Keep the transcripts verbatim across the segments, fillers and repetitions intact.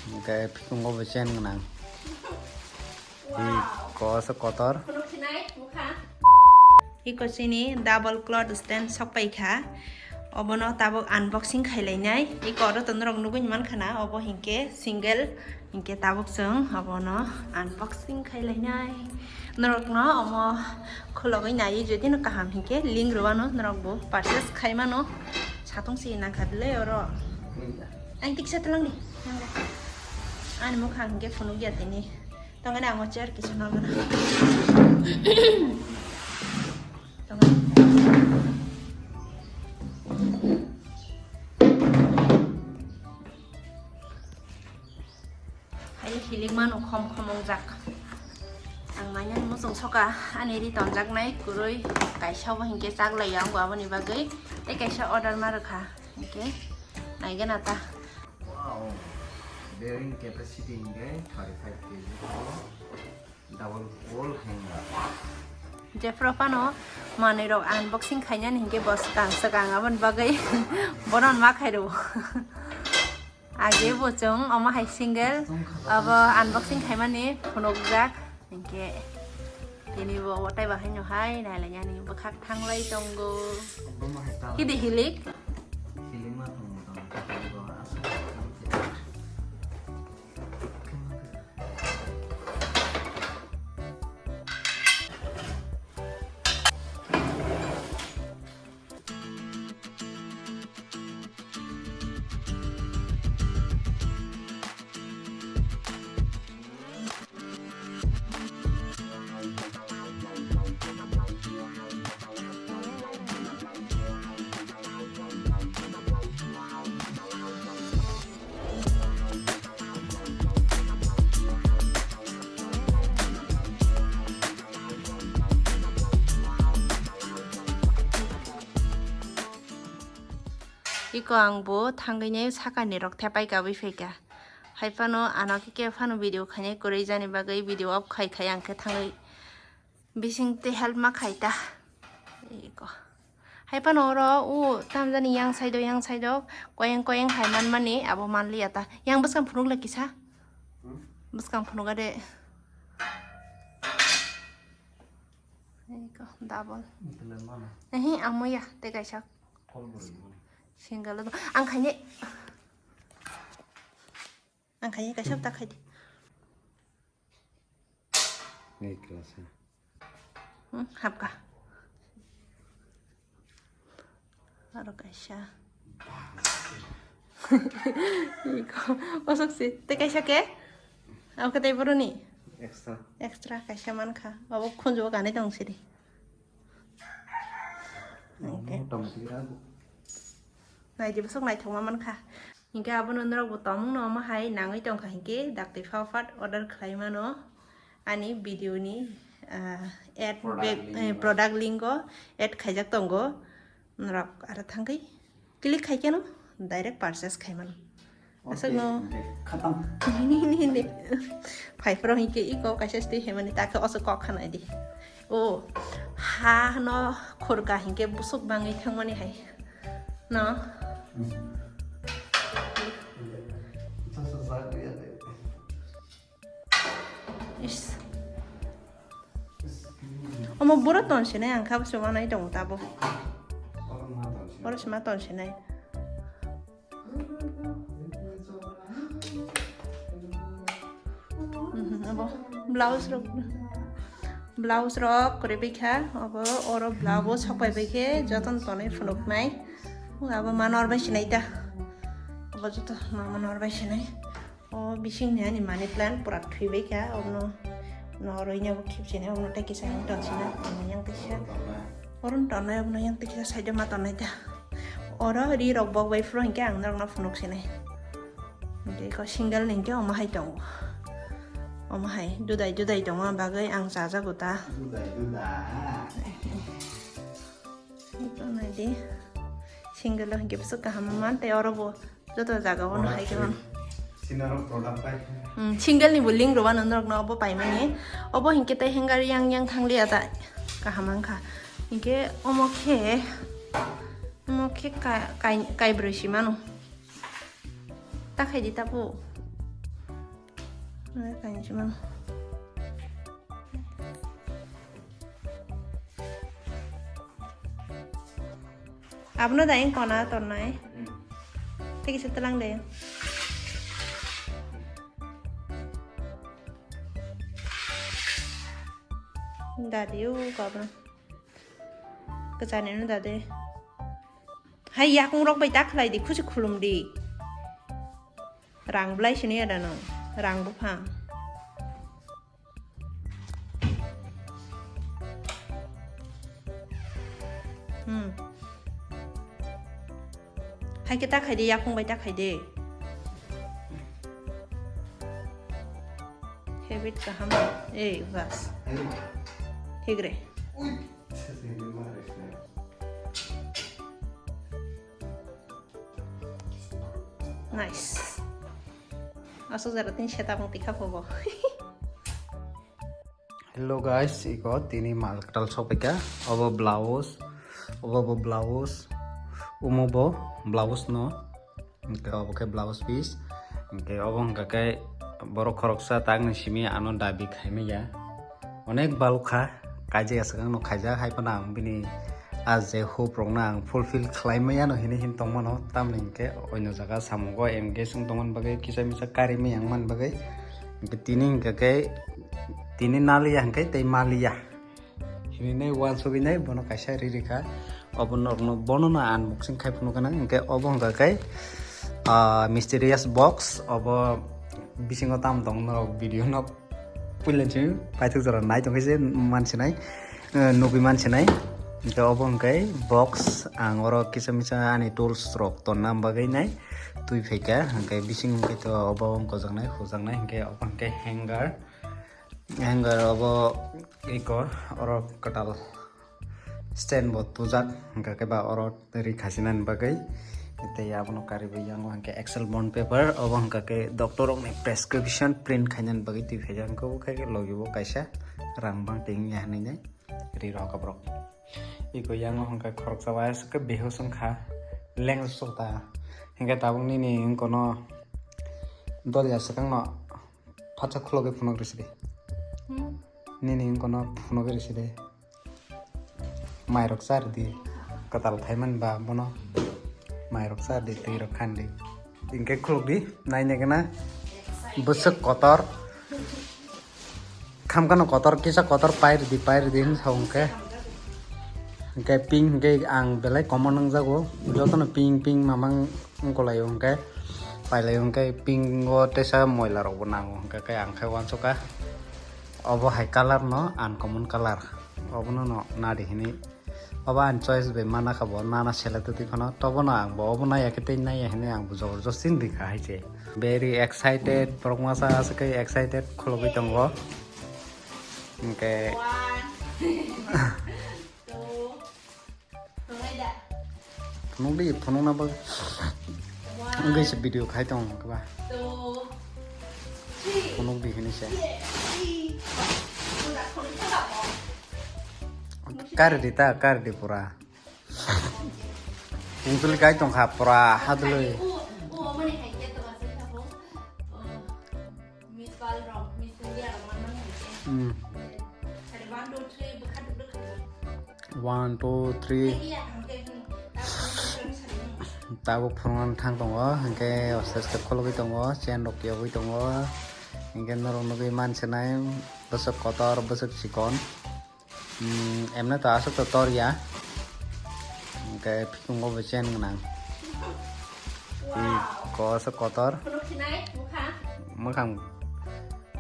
Hwnkhe phikungo bo chain gwnang. Iko se kotor. Iko chini double cloth stand sok pai kha. Obono tabuk unboxing khai lainai. Iko oro to norok nugui man khana, obo hinkhe single, hinkhe tabuk chwng obono unboxing khai lainai. Norokno omo khulogwi nai, jodi no kaham hinkhe link rwano norok bo purchase khai mano. Satung si nang kha le oro. Ang tiksa tlang di. Ani mukhang hinkhe phunuk ya tini. Tongani ang o chair kisa nang gana. Tongani. Hai hilik mano khom khom wngjak. Ang nainani muchung soka ani ri tonjaknai kwrwi kaisa bo hinkhe chaklai ya wngkha aboni bagwi tei kaisa order ma rwkha hinkhe naigana ta. Wow, bearing capacity hinkhe thirty-five K G double wall hanger. Jephru phano manwi rok unboxing khainani hinkhe bo swkang swkang aboni bagwi bono ma khairw. Age bo chwng omo hai single abo unboxing khaimani phunukjak hinkhe tini bo omo tei bahaino hai nailainani bwkhak thanglai tongo. Kidi hilik? Hilik ma tongo tong. Iko ang bo thangwi nai sakani rok thepai kabwi phaikha. Hai phano ano khe khe phano video khainai kwrwi jani bagwi video off khai khai ang khe thangwi bising tei help ma khai ta. Iko. Hai phano oro o tamjani yang side o, yang side o koyeng koyeng hai manmani abo manliya ta. Yang bwskang phunuk le kisa. Hmm? Bwskang phunuk ade. Iko double. Double mano. Ehi, amo ya, tei kaisa. Single do. Ang khaini. Ang khaini kaisa ta khai di. Ni klasa. Hmm, hapka. Aro kaisa. Iko, osok si. Tei kaisa ke? Abo khe tei boroni? Extra. Extra kaisa mankha. Abo khunju o ganai tong sidi. Oke. Motamoti rago. Naidi bwswk naithokma mankha. Hinkhe abono norok bo tongmungno omo hai nangwi tongkha hinkhe daktwi pha phat order khlai mano ani video ni, ah, ad product link o add khaijak tongo. Norok aro thangwi click khaikhe no direct purchase khai mano. Aswk no. Khatam. Nini, nini. Phaiphuru hinkhe iko kaisa stwi himani takhe oso kok khanai di. O, ha no khurka hinkhe busuk bangwi thangmani hai. No. Is. Omo boro ton sinai ang kha bwswk wanai tongo tabo. Boro sima ton sinai. Mhm, abo blouse rok, blouse rok kwrwi bai kha, abo oro blouse bo sok pai bai khe jotono tonwi phunuknai. Abo ma nor bai sinai ta, abo joto ma ma nor bai sinai. O bising ni ani money plant pura thwi bai kha, obono noroi ni abo khipchini, obono tei kisa yang tong sina, obono yang tisa. Oro tonnai, obono yang tisa side o ma tonnai ta. Oro ri rok bok bai phuru hinkhe ang norok no phunuk sinai. Hinkhe iko single ni hinkhe omo hai tongo. Omo hai dudai dudai tongma bagwi ang chajago ta. Dudai dudai. Ito nai di. Single o hinkhe bwswk kaham man tei oro bo joto jaga o no hai khe man. Sinaro product pai. Hmm, single ni bo link rwmano norok no obo paimani. Obo hinkhe tei hanger yang yang thang liya ta kaham wngkha. Hinkhe omo khe, omo khe ka-, kai-, kaibrwi si mano. Ta khai di ta bo. Ai, kainchimang. Abono dai kona tornai. Hmm. Tei kisa telang de. Dadi o kabra. Kachani no dadi. Hai yakung rok bai ta khlai di, khusi khulum di. Rang belai sini ada no. Rang buphang. Hmm. Hai khe ta khai de, yakung bai ta khai de. Habit kaham. Eh, bas. Higre. Nice. Asuk jara tin seta bang tikha phobo. Hello guys, iko tini mal kwtal sopaikha. Obo blouse, obo bo blouse, umo bo blouse no. Hingke obo khe blouse piece. Hingke obo hingka khe borok khoroksa tangni simi ano dabi khaimaya. Onek balukha, kaijak ya swkang no khaijak, hai phano ang bini a je hope rokno ang fulfill khlai maya no hinwi hin tongmano, tamni hinkhe oino jaga samungo engage wng tongmani bagwi kisa misa karimaya wngmani bagwi. Hinkhe tini hinkhe khe tini naliya hinkhe tei maliya hinwi nai uansugwi nai bono kaisa ri rikha. Obo norokno bono no unboxing khai phunukha nang hinkhe obo hinkha khe ah, mysterious box obo bisingo tamo tong norok video no. Puila chini paithak jora nai tongkhe se mansinai, eh, nugwi mansinai. Hingke obo hingke box, ang oro kisa misa ani tools rok tonna bagwi nai twi phaikha, hingke bising hingke to obo wng kojaknai hujaknai, hingke obo hingke hanger, hanger obo eko oro kwtal. Stand bo tujak, hingka khe ba oro ri khasinani bagwi. Tei abono karwi bai yango hingke excel bond paper, obo hingka khe doctor rokni prescription print khainani bagwi twi phaijak, hingke bo khe logi bo kaisa rang bang tei wngya hinwi nai ri rok borok. Iko yango hingka khoroksa bai aswk khe behos wngkha leng sota, hingke tabuk nini wngkono dolya swkangno phatsa khulogwi phunuk rwsidi. Hmm. Nini wngkono phunugwi rwsidi. Mairok chardi, kwtal phaiman ba bono mairok chardi, twi rok khandi. Hinkhe khulukdi, naina gana bwswk kotor. Khamkano kotor, kisa kotor pairdi, pairdi hinwi sa hwnkhe. Hinkhe pink hinkhe ang belai common wngjago. Jotono pink, pink mamang wngkolaio hinkhe, pailaio hinkhe pink o teisa moila rokbo nango hinkhe khe ang khe uansukha. Obo hai colour no uncommon colour. Obono no nadi hinwi. Obo ani choice bai mana kha bo, nana select twi phano. Tobono ang bo obo naiya khe tei naiya hinwi ang bo jobor josti wngwi kha hai se. Very excited, borok masa aswk khe excited khulugwi tongo. Hinkhe phunukdi, phunukna bagwi wngwi se video khai tongo khe ba. Phunukdi hinwi se. Karidi ta, karidi pura. Tongtwlwi kai tongkha pura hadlwi. Hmm. One, two, three. Tabuk phunukna thang tongo, hinkhe aste aste khulugwi tongo, chain rok yogwi tongo, hinkhe norok nugwi mansinai bwswk kotor, bwswk chikon. Hmm, emne to aswk to tor ya. Hinkhe phikungo bo chain gwnang. Wow. Iko aswk kotor. Phunuk sinai, bukha. Mwkhang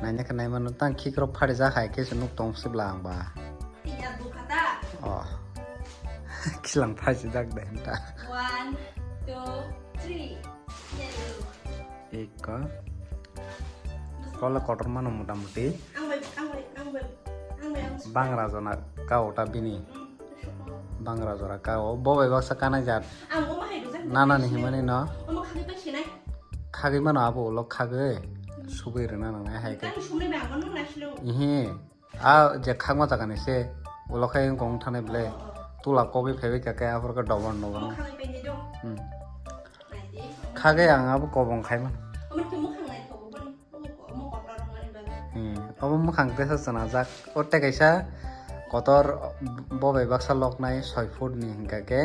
naina khe naimano tang khikrok phari jak hai khe se nuk tong sibla ang ba. Iya, bukha ta. Oh. Khilang phai si jak de ta. One, two, three. Iya, dulu. Iko. Kola kotor mano motamuti. Ang bai, ang bai, ang bai, ang bai, ang bai. Bangra jona kao ta bini. Hmm. Bangra jora kao. Bo bai baksa kanai jat. Ang bo mahai rujak. Nana ni himani no. Omo khagwi pai sinai. Khagwi mano abo ulo khagwi. Hmm. Subui rwna nangnai hai khe. Tang sumui ba ang bo nung naisilo. Ihi. A je khakma jaga ni se ulo khai wng kong thanai ble. Oh, oh. Tula kobi phaibai kha khe aphor khe dobor nogo. Omo khagwi pai ni do. Hmm. Nai di. Khagwi ang abo kobong khai mano. Omo khe mukhang naithogo boni. Omo ko-, omo kotor wngmani. Obo mwkhang teisa chwnajak. O tei kaisa kotor bo bai baksa loknai soi foot ni hwnkha khe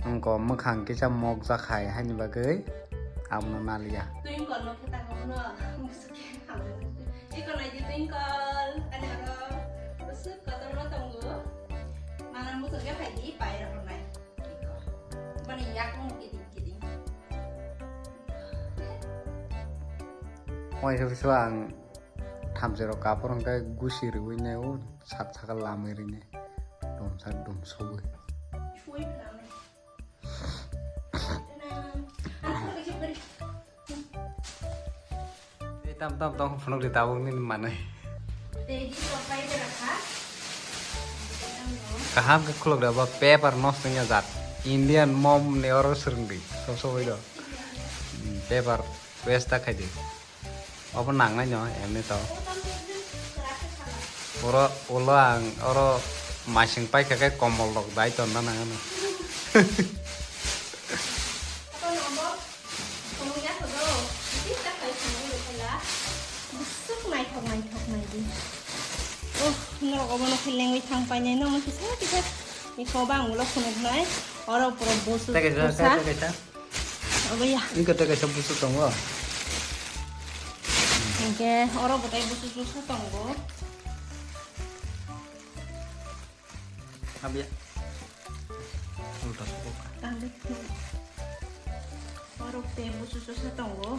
wngkha mwkhang kisa mokjak hai, haini bagwi abono naliya. Twinkle no khe tango no. Iko nai di Twinkle, ani oro bwswk kotorma tongo. Mana muchung khe phai di, pai rok nai. Iko. Bani yakung kiting kiting. Omo hai khe ang thamchi rok kapor hwnkhe gusi rwui nai o sat saka lamwi rwui nai. Dumsa dumsogwi. Sui phano. Tei tam tam tong phunuk di tabuk nini manwi. Tei di kopai de rakha. Kaham khe khuluk da ba paper nosto wngya jat. Indian mom ni oro swrwng di. Sob sob oi do. Hmm, paper waste ta khai di. Obo nangnai no emni to. Oro ulo ang oro masing paikha khe komol rok dai tonna nangano. Bwswk naithok naithok nai di. Oh, norok obono khe lengwi thang painai no, omo kisa kisa ni koba ang ulo phunuknai. Oro pura bosu. Tei kaisa, bosa. Tei kaisa. Obo ya. Wngkha tei kaisa busu tongo. Hingke oro bo tei busu busu tongo. Abi ya. Ulta sukuk. Tangdi. Oro tei busu busu tongo.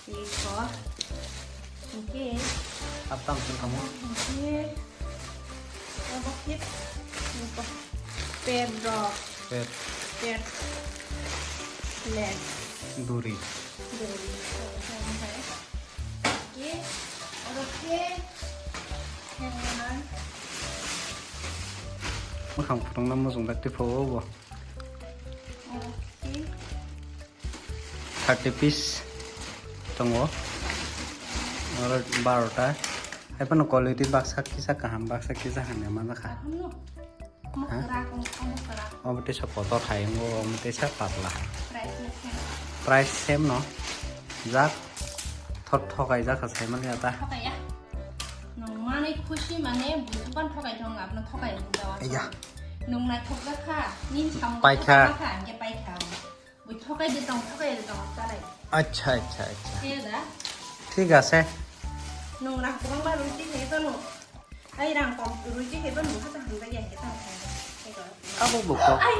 Iko. Hingke. Aptang sing kamu. Hingke. Obo khe pet rok. Pet. Pet. Leg. Duri. Duri. Oke. Oke. Hanger. Mwkhang phwrwngna muchung dak twi pho bo. Oke. Thirty piece tongo. Oro barota. Hai phano quality baksa kisa kaham, baksa kisa hamya manjakha. Kaham no? Omo kwrak, omo, omo kwrak. Omo teisa kotor hai, omo, omo teisa patla. Price no same. Price same no. Jak thot thokai jakha sai mani ata. Thokai ya. Nung mani khusi mane busupan thokai thong, abno thokai jawa. Iya. Nung na thok jakha, nin samung paikha. Thok jakha, hingke paikha. Bui thokai de tong, thokai de tong, chalai. Acha, acha, acha. Thik da? Thik ase. Nung rang kwbangma rui chi khe phano. Ai rang kom rui chi khe phano hata hamjak ya khe tang khe. Abo buko. Ai.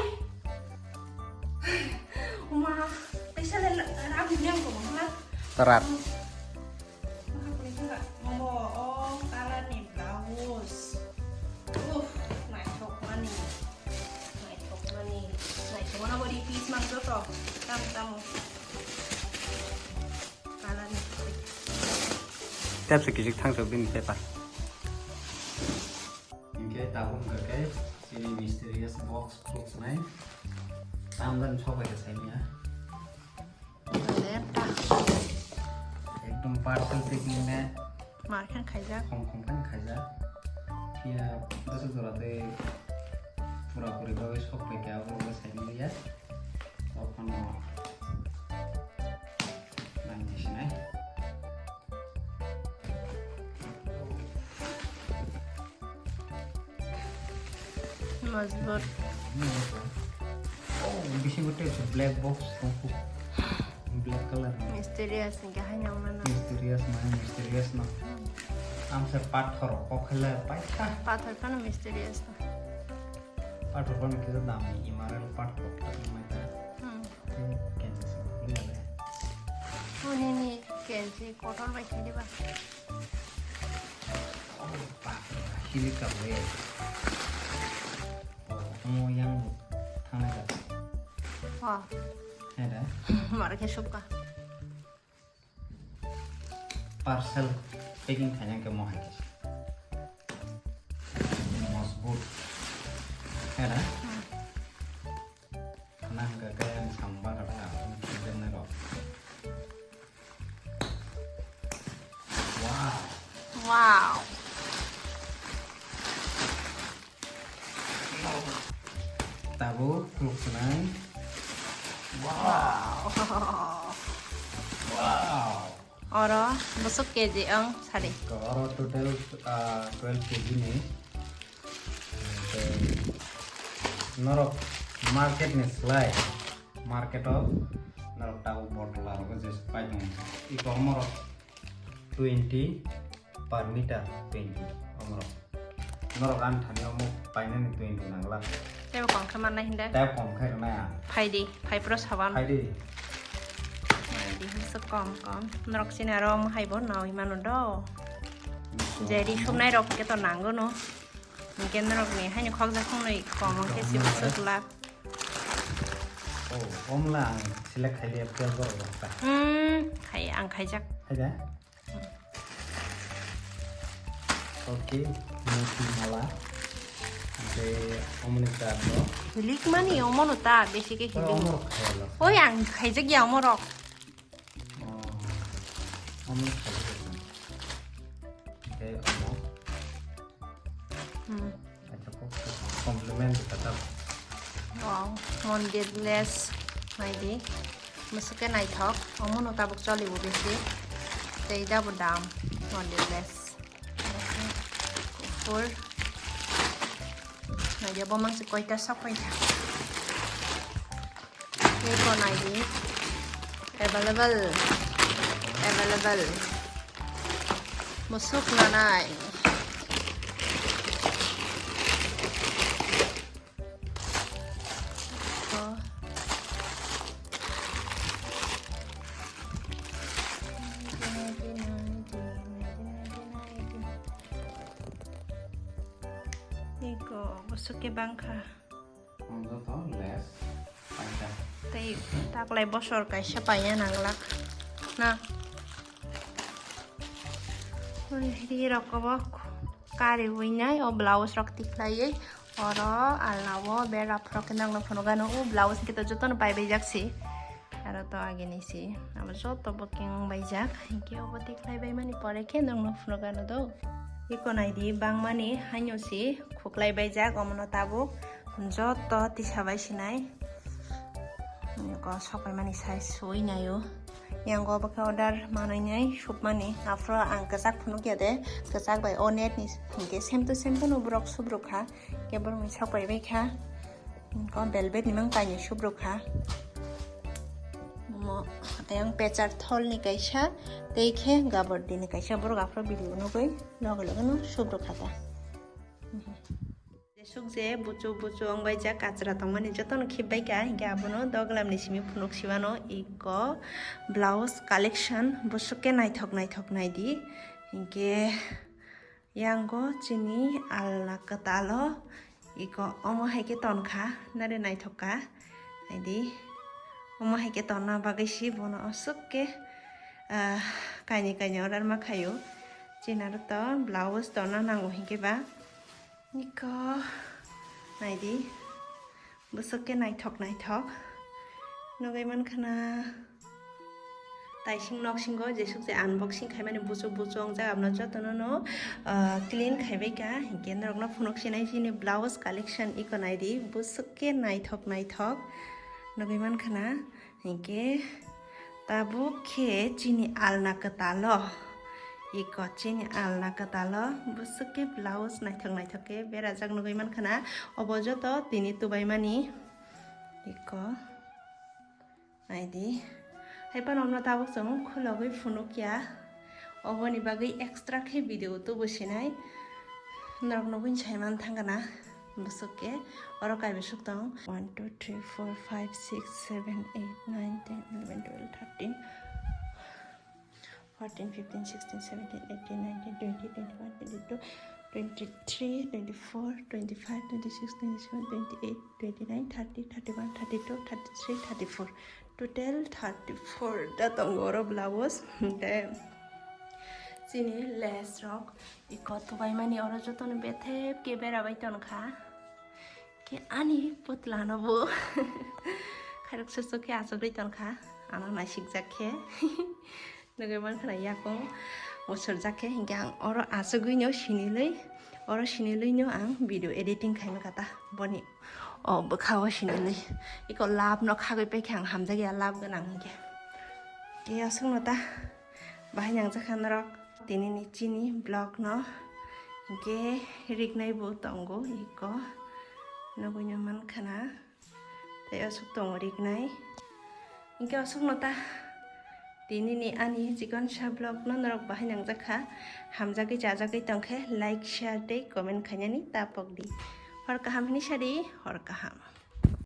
Uma, kaisa le rang yang ko ma. Tarat. Omo, o color ni blouse. Uff, naithok mani. Naithok mani. Naithok mani bo ri piece mang joto. Tam, tamo. Color ni. Tep se kijik thang sok bini paper. Hingke tabuk hingke chini mysterious box khuluknai. Tamdan sobai ke saimya. Ekdom parcel packing ne. Mar khan khaijak. Khom khom khan khaijak. Phiya bwswk jora tei pura puri bagwi sok pai kha, abo bo sai manliya. Tokhono nang sinai. Majbur. Oh, bisingo tei black box tongkhu. Black color. Mysterious ni kahai nang mano. Mysterious, mane mysterious no. Amsa pathor kok khala paikha. Pathor phano mysterious no. Pathor phano kisa dam ni emerald pathor tak mai ta. Hmm. Tei kenji se bwlai ya le. Oni ni kenji kotor bai khe diba. Oh, bapre, hili ka ble. Oh, omo yang bo thangnai ka. Oh. He da? Mar khe sukha. Parcel packing khaina khe mo hai khe. Mosbut. He da? Hmm. Khna hwnkha khe ang samung bakha da, ang khijaknai rok. Wow. Wow. Tabuk khuluk swnai. Wow. Wow. Wow. Oro bwswk K G wng sari. Oro total, ah, twelve K G ni. Tei norok market ni slai, market o norok tabuk bottle rok je pai tongo. Iko omorok twenty per meter, twenty omorok. Norok ani thani omo painani twenty nangla. Tebo kom khe mannai hinde? Tebo kom khe rwnai ang. Phaidi, phai pro saban. Phaidi. Phaidi hwnse kom kom. Norok sini aro omo haibo nawi mano do. Jeri sumnai rok khe to nango no. Hingke norok ni haino khokjak khongnwi kom hingke sibiswk lak. Oh, omla ang select khaile apple borok rok ta. Hmm, khai, ang khaijak. Khaida? Okay, moti mala. Hingke omni ta do. Hilik mani omono ta, besi ke hilik. Omorok khayala. Oi, ang khaijak ya omorok. Oh, omorok khaijak ya. Hingke omo. Hmm. Acha kok compliment kata. Wow, mondir lace naidi. Bwswk khe naithok. Omono tabuk cholibo besi. Tei dabo dam mondir lace. Kufur. Naidi bo mangsi koita sok koita. Iko naidi. Available. Available. Musuk nanai. Iko. Iko, musuk ke bangkha. Ang joto less paita. Tei taklai bosor kaisa paiya nanglak na. Ri rok bo kari winai o blouse rok tiklaiwi oro alna o bera phrok khe nangno phunukgano o blouse khe to jotono pai baijak si. Aro to agini si abo joto booking baijak hinkhe obo tiklai baimani pore khe nangno phunukgano do. Iko naidi bangmani haino si khuklai baijak omono tabuk. Joto tisa bai sinai. Ko sokaimani size sui naio. Yang go bokhe order manwi nai supmani. Aphro ang kwchak phunuk ya de. Kwchak bai o net ni hinkhe same to same phano borok subruk kha. Khe borok ni sokai bai kha. Ko velvet ni mang kainwi subruk kha. Mo ayang pechar thol ni kaisa tei khe gabardin ni kaisa borok aphro video nugwi loge loge no subruk kha ta. Jesuk je buchu buchu wng bai jak kachra tongmani jotono khibbai kha, hinkhe abono doglam ni simi phunuk sibano iko blouse collection busuk khe naithok naithok naidi, hinkhe yango chini alna kwtalo iko omo hai khe tonkha nare naithok kha naidi, omo hai khe tonna bagwi si bono aswk khe, ah, kaini kaini order ma khaio chini aro to blouse tonna nango hinkhe ba. Niko, naidi, bwswk khe naithok naithok nugwi mankha na. Taising noksingo jesuk je unboxing khaimani buchuk buchuk wngjak, abono jotono no, ah, clean khaibai kha. Hinkhe norokno phunuk sinai chini blouse collection iko naidi, bwswk khe naithok naithok nugwi mankha na. Hinkhe tabuk khe chini alna kwtalo, iko chini alna kwtalo bwswk khe blouse naithok naithok khe berajak nugwi mankha na. Obo joto tini tubaimani iko naidi. Hai phano omno tabuk chwng khulogwi phunukya. Oboni bagwi extra khe video tubu sinai. Norok nugwi saiman thangkha na bwswk khe oro kaibai suk tong. One, two, three, four, five, six, seven, eight, nine, ten, eleven, twelve, thirteen, fourteen, fifteen, sixteen, seventeen, eighteen, nineteen, twenty, twenty-one, twenty-two, twenty-three, twenty-four, twenty-five, twenty-six, twenty-seven, twenty-eight, twenty-nine, thirty, thirty-one, thirty-two, thirty-three, thirty-four. Total thirty-four da tongo oro blouse. Hinkhe chini lace rok iko tubaimani oro jotono bethep khe berabai tonkha. Khe ani putla no bo khairok suk suk khe achugwi tonkha. Ano naisikjak khe. Nugwi mankha na yakung musurjak khe, hinkhe ang oro achugwino sinilwi, oro sinilwino ang video editing khaima kha ta boni o bwkha o sinilwi. Iko lab no khagwi paikhe ang hamjakya lab gwnang hinkhe. Tei aswkno ta Bahai nangjakha norok tinini chini vlog no, hinkhe rignai bo tongo iko, nugui no mankha na, tei aswk tongo rignai. Hinkhe aswk no ta tinini ani chikon sa vlog no norok bahai nangjakha, hamjagwi chajagwi tongkhe like, share tei comment khainani ta pokdi. Hor kaham hini sadi, hor kaham.